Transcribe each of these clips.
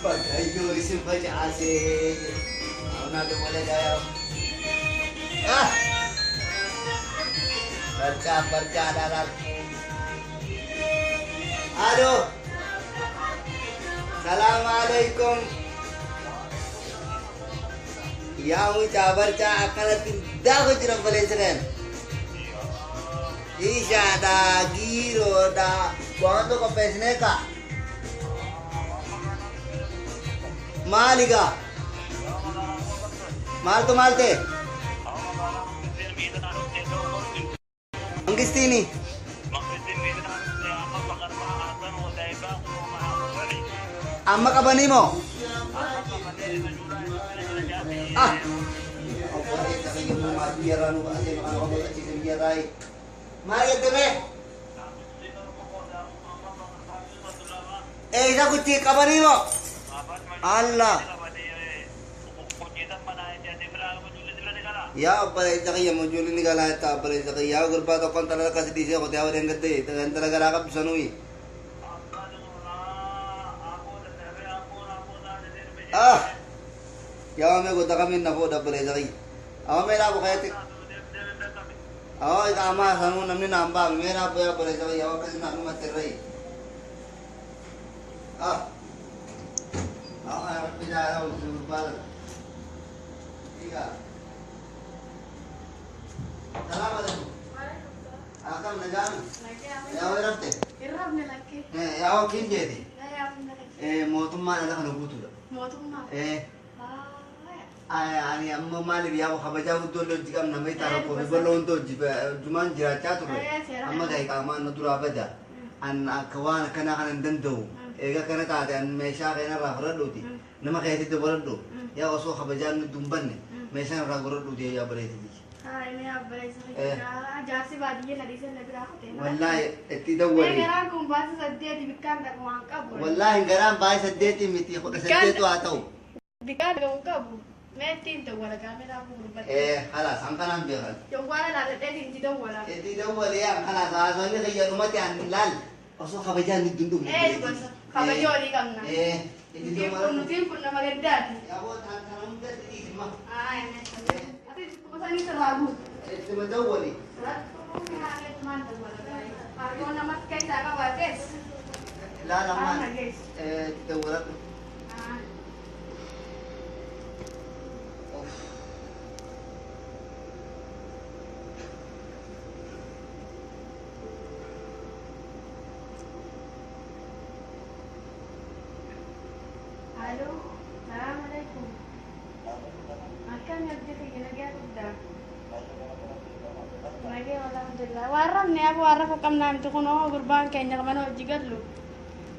Bagayo isin facaase. Awna dawala daya. Ah! Barca barca dalal. Alo. Salam alaikum. Yaa mucaa barcaa akkanatti daaku jira obboleessa kan. Ishaadha, giiroodha, waan tokko qopheessinee kaa. Maali gaa? Maaltu maal ta'e? Mangistiini? Amma qabanii moo? Ah! Obboleessa kiyya muumaa biyyarraa nu baasee maqaan obbo Qachiise biyyarraa. Maal jette mee? Eessa kuchii qabanii moo? Allah! Yaa obboleessa kiyya mujuulli ni galaa jetta obboleessa kiyya yaa gurbaa tokko intala takka si dhiisee kutee haa wadeen gadde intala garaa qabdu sanuyi. Ah! Yaa mee goota kamiin na fuudha obboleessa kiyya. Awwa mee dhaabu keetti. Awwa iqaamaa sanuu namni naan baame mee dhaabu yaa obboleessa kiyya awwa akkasii naan dhumatti irra. Ah! Awwa rabbi jaalala hojii gurbaa. Egaa. Salaam alaikum. Akkam nagaan? Yaa way rafte? Hin rafne lakkee. Yaa wakiin jeeti? Yaa Mootummaan ala kana guutuudha. Mootummaa. Ani amma maaliif yaa kabajaa guddoo illee hojii qabna meeshaa rakkoo fi bal'oo hunda hojii jumaan jiraachaa turre. Amma ga'e qaamaan na duraa bada. An akka waan akkanaa kana hin danda'u. Eega kana taate an meeshaa kanarraa fudhadhuuti. Nama keetti dabaladhu. Yaa osoo kabajaan nu dumbanne meeshaan irraa godhadhuuti yaa bareediti. Mee abbareessa jaarsi baadiyyaa na dhiisee na biraa kutee. Wallaahi itti Mee dawwali. garaan kun baasii saddeeti bikkaan dhaqu waan qabu. Wallaahi garaan baay'ee saddeetii miti kudha saddeetu haa ta'u. Bikkaan dhaqu qabu. Mee ittiin dawwala gaafee dhaabuu gurbatti. Halaas an kanaan beekan. Jawwaala laaladhee itti dawwala. Itti dawwali an kanaas haasawni kiyya dhumate an laal osoo kabajaan nutti hin dhumne. Gosa kabajaa olii qabna. Itti Nutiin kun dawwala. nutiin kun nama gaddaati. Yaa taan kana hundatti dhiisima. Ati dhukkuba sirraa guutu. Itti dawwali. Harkoon namatti keessaa qabaates. Laal ammaan Harma geessu. Itti dawwaladhu. Alo, salaam alaikum. Akkam abdii kiyya nagaa guddaa. Nagee alhamdulillah. Waan rafne abu waan rafa qabnaa miti kunoo gurbaan keenya mana hojii gallu.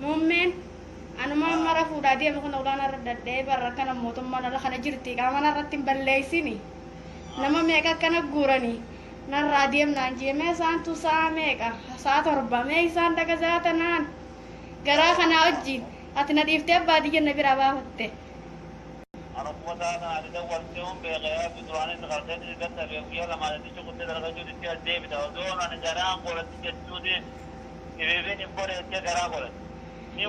Muummeen anuma amma rafuudhaa deema kun ulaan irra dadhee barra kana mootummaan ala kana jirti qaama irratti hin balleessini. Nama meeqa akkana guuranii narraa deemnaan jee mee isaantu sa'a meeqa sa'a torba mee isaan dhaga zaatanaan garaa kanaa wajjin ati na dhiiftee baadiyya na biraa baafatte.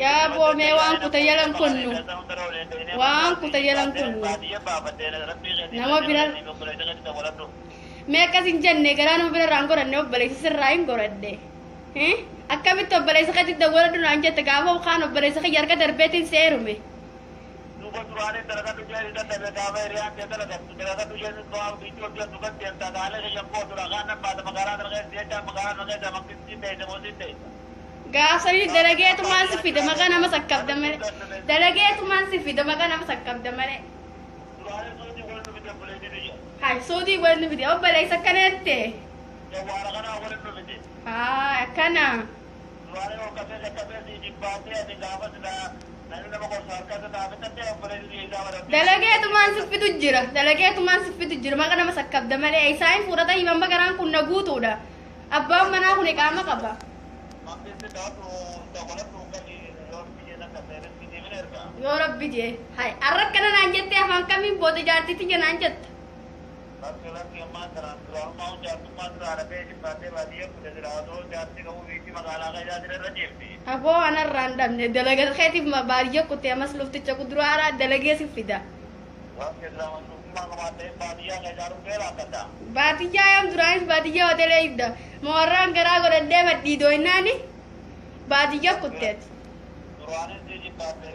Yaa boomee waan kuta jalan kunnu. Waan kuta jalan kunnu. Nama bira mee akkas hin jenne garaa nama bira irraa hin godhanne obboleessa sirraa hin godhadhe. Akkamitti obboleessa keetti dawwaladhu naan jette gaafa kaan obboleessa kiyya harka darbeetiin seerume. Gaafsanii dalageetumaan si fide maqaa nama sakkabda malee. Dalageetumaan si fide maqaa nama sakkabda malee. Hai suutii waliin fide obboleessa akkana jette. Haa akkana. Dalageetumaan si fidu jira. Dalageetumaan si fidu jira maqaa nama sakkabda malee. Isaan fuudhata himan garaan kun na guutuudha. Abbaan manaa kun iqaama qaba. Yoo rabbi jee. Hai arra akkana naan jettee afaan kamiin booda jaartiitti naan jetta. Lakki lakki ammaa kanaan duraanumaa jaartummaa duraa dhabee jibbaatee baadiyyaa kute jira otoo jaartii qabu biitti magaalaa keessaa jira irra deemti. Aboo anarraa hin dhabne dalagaa keetiif baadiyyaa kutee ammas lufticha kuduraadhaa dalagee si fida. Lakki islaamummaa qabaattee baadiyyaa keessaa dhuftee laakkata. Baadiyyaa yoom duraanis baadiyyaa hoteela hidda. Moorraan garaa godhadhee madhiidooynaani baadiyyaa kutteeti. Duraanis jibbaattee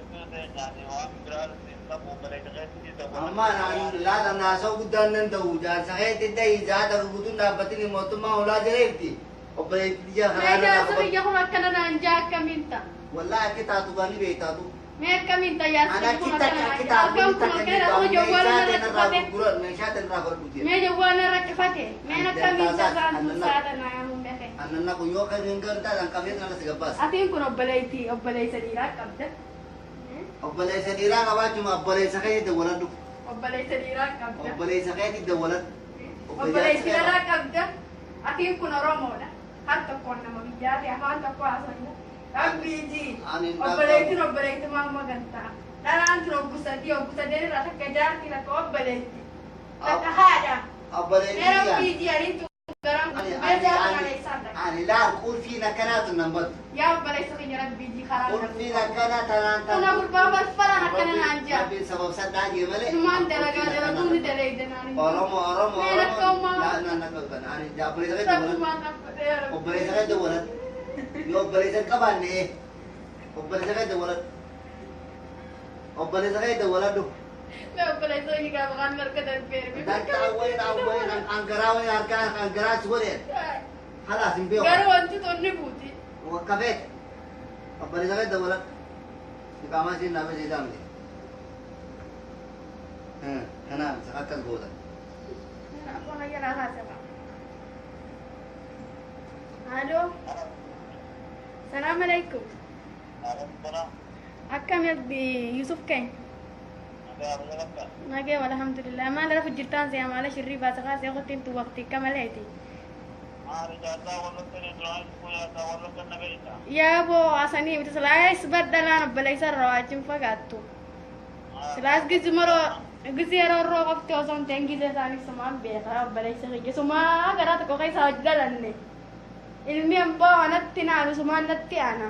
nyaanni waan biraa qabu bareeda keessatti Amma laata naasoo guddaan danda'u jaarsa keetti ta'ii zaata guutuun dhaabbatini mootummaa ulaa jireefti. Obboleettii biyya Mee karaa jaarsa irraa biyya kun akkana naan jaa akkamiin ta'a? Wallaahi akka taatu gaanii beektaatu. Mee akkamiin ta'a jaarsa Ana biyya kun akki akkana takka naan akki jaa? taatu Halkan kun takka halkan asuma jawwaala meeshaa narra ta'e irraa cufate. gurgura meeshaa ta'e irraa godhu jira. Mee jawwaala narra cufate. Meen akkamiin ta'a saantu saata naa yaa mummee kee. Annan kun yoo kan hin galu taatan qabee kana si gabbaasa. Atiin kun obboleettii obboleessa dhiiraa qabda. Obboleessa dhiiraa qabaachuma obboleessa keetti dawwaladhu. Obboleessa dhiiraa qabda. Obboleessa keetti dawwaladhu. Obboleessi dhiiraa qabda. Atiin kun Oromoodha. Har tokkoon nama biyyaati afaan tokko haasofna. Rabbii Ani hin obboleettiin obboleetti maal magantaa. Dhalaan tun obbu sadii obbu sadeen irraa takka jaartii takka obboleetti. Takka haadha. Obboleettii Mee yaa. rabbii ji aniin tun garan mee jaarsa kana isaan dhaqa. Ani laal qulfiin akkanaatu nan badu. Yaa obboleessa keenya rabbii ji karaa Qulfiin akkana tanaan Kuna gurbaa falfalaan akkana naan jaa. Rabbiin sababsadhaa jee malee. Numaan dalagaa dalaguun ni daleeyda naan. Oromoo Oromoo Mee Oromoo. rakkoo Laa nan nan ani obboleessa keetti dawwaladhu. Rabbumaan dhaabbatee yaa rabbi. Obboleessa keetti dawwaladhu. Yoo obboleessa hin qabaanne obboleessa keetti dawwaladhu. Obboleessa keetti dawwaladhu. Mee obboleessa keenya gaafa kaan harka darbeera. Dantaa wayii wayii angaraa wayii harkaan angaraa si godhe. Halaas hin beeku. Garuu wanti tun ni buuti. Kafeet. Obboleessa keetti dawwaladhu. Iqaamaa isiin dhaabee seetaa miti. Kanaaf akkas goota. Aloo. Salaam alaikum. Akkam Yusuf keenya? Nagee alhamdulillah. Maal lafa jirtaan si'a maala shirrii baasa kaasee qottiin tu waqtii kamaleeti. Yaa boo asanii miti silaas baddalaan obboleessa irraa wajjin fagaattu. Silaas gizi maroo gizi yeroo roo qofti osoo hin ta'in gizee isaanii sumaan beekaa obboleessa kiyya sumaa garaa tokko keessa hojii dhalanne. Ilmi amboo anatti naanu sumaan natti aana.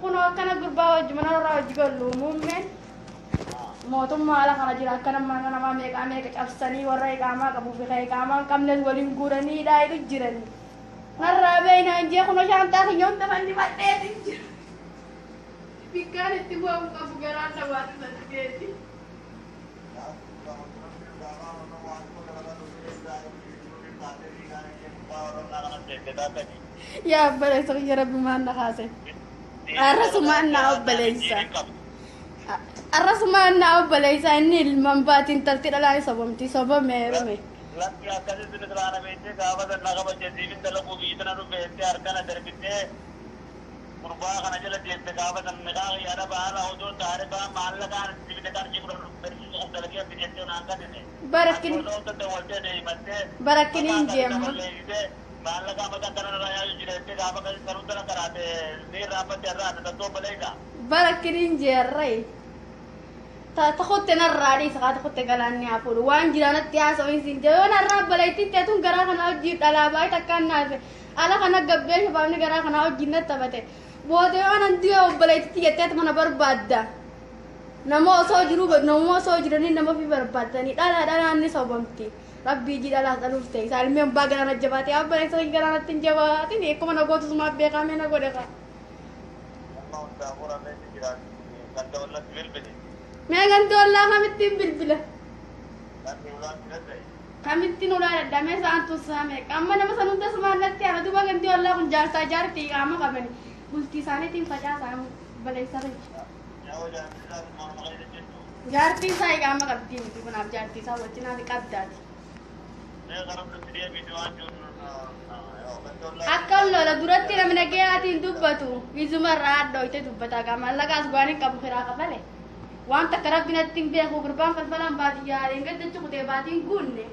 Kunoo akkana gurbaa wajji mana irraa hojii gollu muummeen mootummaa ala kana jira akkana mana namaa meeqaa meeqa cabsanii warra iqaamaa qabuu fi kan iqaamaa hin qabnes waliin guuranii dhaayitu jirani. Narraa beeynaan jee kunoo shaantaa kiyya hunda fannifadheetin jira. Bikkaan itti bu'amu qabu garaan nabaatu sangeeti. Yaa obboleessa kiyya rabbi maan na kaase. Arrasumaan na obboleessa. Arrasumaan na obboleessa inni ilmaan baatiin talti dhalaan sobomti sobome heerume. Lakki akkasitti islaana beektee gaafa sanna kabajjesiifin dalaguu biyyi tana dhufeessee harkana darbittee gurbaa kana jala deemte gaafa san miqaa yaada baala otoo taare baa maallaqaan sibile qarshii kudhan dalagee bijettee naan kannine. Barakkiniin jeemma. Maallaqaa maqaa kana irraa yaadu jireessee gaafa sanuu tana karaate ni irraanfatte irraa tattoo baleessa. Barakkiniin jeerree. Ta kutte narraa dhiisa kaa kutte galaanni haa fuudhu waan jiraanatti haasa'u siin jee yoo narraa obboleettii teetuun garaa kana hojii dhalaa baay'ee takkaan naafe ala kana gabbee shabaabni garaa kana hojii natti taphate booda yoo anan du'e obboleettii jetteet mana barbaadda. Nama osoo jiruu nama osoo jiranii nama fi barbaaddanii dhalaa dhalaan ni sobamti. Rabbii ji dhalaas dhaluuf ta'e isaa ilmi abbaa galaana jabaate obboleessa galaanatti hin jabaatin akkuma na gootu sumaaf beekamee na godhe kaa. Amma hundaa furamee jira kan ta'ullatti bilbili. Mee ganti ollaa kamittiin bilbila? Kan ulaan filadhe. Kamittiin ulaa dadhamee isaan tussaa meeqa? Amma nama san hunda sumaan natti aana duuba ganti ollaa kun jaarsaa jaartii qaama qabani. Bultii isaaniitiin facaasaa baleessa richi. Yaa jaartii isaa morma keessa jirtu. Jaartii isaa qaama qabdii miti kunaaf jaartii isaa wajjin haati qabdaati. Mee karaa deebiitu waan jiru. Akka lola duratti namni nagayaatiin dubbatu izumarraa hadhooyte dubbata qaama mallaqaas waan hin qabu kiraa qabale. Waan takka rabbi natti hin beeku gurbaan falfalaan baadiyyaa gaddachi kutee baatiin guunne.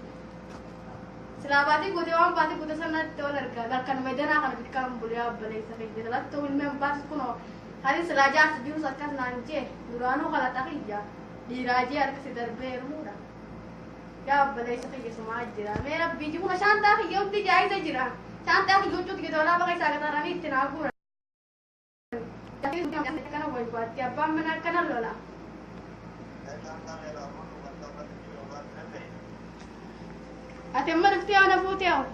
Silaa baatii guutee waan baatii guute sanatti ol argaa harkan madanaa kana bikkaan bulee obboleessa keenya lattuu ilmeen baasu kunoo hani silaa jaarsa jirus akkas naan jee duraanuu kalaxa kiyya dhiiraa jee harkisi darbee heerumuudha. Yaa obboleessa kiyya sumaa jira. Mee rabbii jiru kana shaantaa kiyya hundi jaayisa jira. Shaantaa kiyya huccuutti gadi olaa baqa isaa qaxaranii itti naa guuran. Akkana waywaatti abbaan mana akkana lola. Ati amma dhuftee ana fuutee hoo?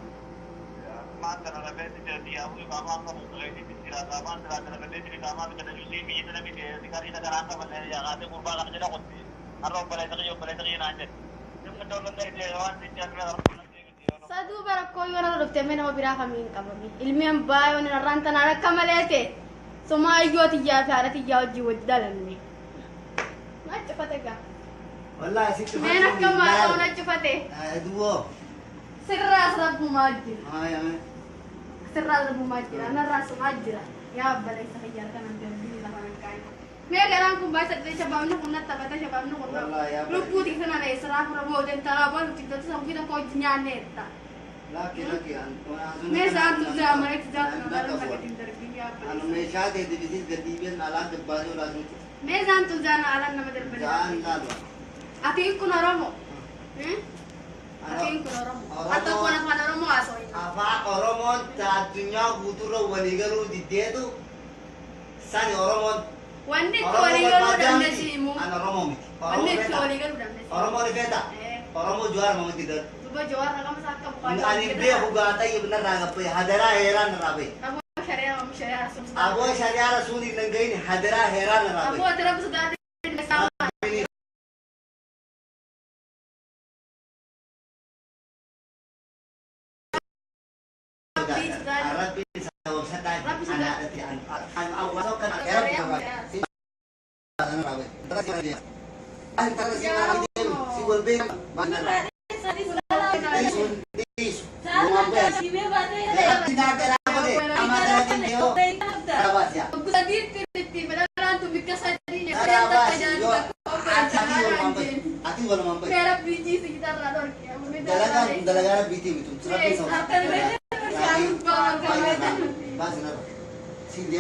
Saduu barakkoo yoo nama dhuftee mee nama biraa kamiin qabami. Ilmi hambaa yoo narraan tanaan akka malee ta'e sumaa iyyoo tiyyaa fi haadha tiyyaa wajjin wajji dhalanne. Na cufate gaa. Wallaahi sitti Meen akka maasa'u na cufate. Duwwoo. Sirraas rabbumaa jira. Haa yaa. Sirraas rabbumaa jira. Narraa sumaa jira. Yaa obboleessa kiyya harka nan darbii lafa nan kaa'e. Mee garaan kun baay'ee saddeet shabaabni kun natti taphata shabaabni kun Wallaahi yaa lubbuu tiksana na israa fura booden taraa boon tiksatu sammuu tokko hojii nyaanneetta. Lakki lakki an. Mee isaan tuzaa malee tuzaa tuna dhala nagatiin darbii yaa Anu obboleessa. meeshaa ta'e dibisiis gadi alaa gabbaasee olaa sun. Mee isaan tuzaa na alan nama Jaan darbanii. laalu. Ati kun Oromoo. Ati kun Oromoo. Ati kun afaan Oromoo haasawina. Afaan Oromoon ta addunyaa guutuurra walii galuu diddeetu sani Oromoon. Wanni itti walii galuu dandeessi himu. An Oromoo miti. Wanni itti walii galuu dandeessi. Oromoo ni feeta. Oromoo Jawaar Mohammad dha. Duba Jawaar raqama isaa akka buqaa. Ani beeku gaata narraa gabbee hadaraa heeraa narraa bahe. Aboo shari'aa mamu shari'aa rasuul. Aboo shari'aa rasuulii nan gahin hadaraa heeraa narraa Aboo bahe. ati rabbi sodaate. Rabbi sababsadhaa anaadhatti an awwaasoo kana rabbi sabaa. Si wal beeku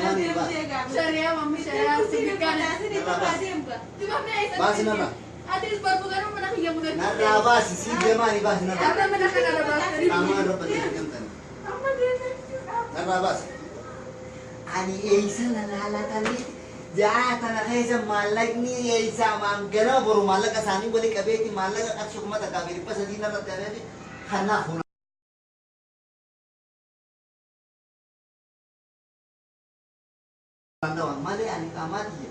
Shari'aa mamu shari'aa rasuul kana. Duba mee Baasi narra. Atis barbu garuu mana kiyya mudatu. Narraa baasi si deemaani baasi narraa. Amma mana kana baasanii. Qaamaan rabbatee deemtani. Amma deemaa. Narraa baasi. Ani eeysa lalaalatanii ja'a tana keessa maallaqni eeysa maan ganama boru maallaqa isaanii walii qabeeti maallaqa qarshii 1300 narratti hafe kanaaf malee ani qaamaa tiyya.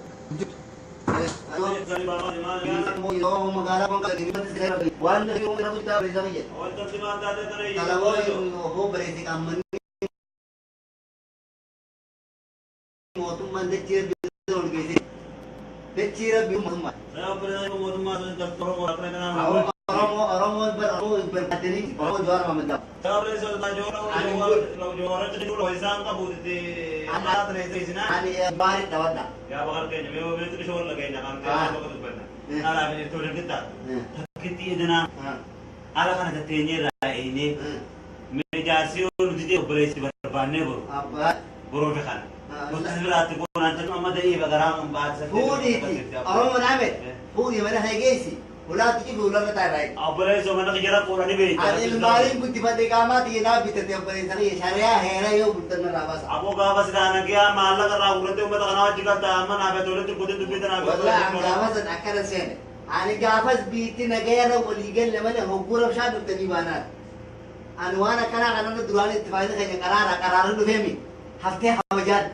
Waan mootummaan dachii rabbi ol geesse dachii rabbi mootummaa Oromoo Oromoo bar Oromoo barbaadanii Oromoo Jawaar Mohammad ani baari dhawadha. Ala kana tatteenyee irraa eenyee meejaarsii nuti jedhu obboleessi barbaannee boru Abbaa boroofi kana. Gosa biraatti goonaan jedhu amma da'ii bagaraa mun baatisa. Fuudhiiti Oromoo naame fuudhii mana kee geessi ulaatti cibi ularra taa'e. Obboleessoo mana jara qoodhanii beekta. Ani ilmaaniin guddifate qaamaa tiyya naa bitate obboleessa kiyya shari'aa heera yoo bultan narraa baasa. Aboo gaafa silaa nagiyaa maallaqa irraa guurrattee uummata kanaa wajji galta amma naaf toletti guutuu dubbii tanaaf. Wallahi an gaafas akkana seene. Ani gaafas biitti nagayarra walii galle malee hogguu rabshaa dhuftanii baanaan. Ani waan akkanaa kanarra duraan itti faayida keenya qaraara qaraara dhufeemi haftee kabajaan.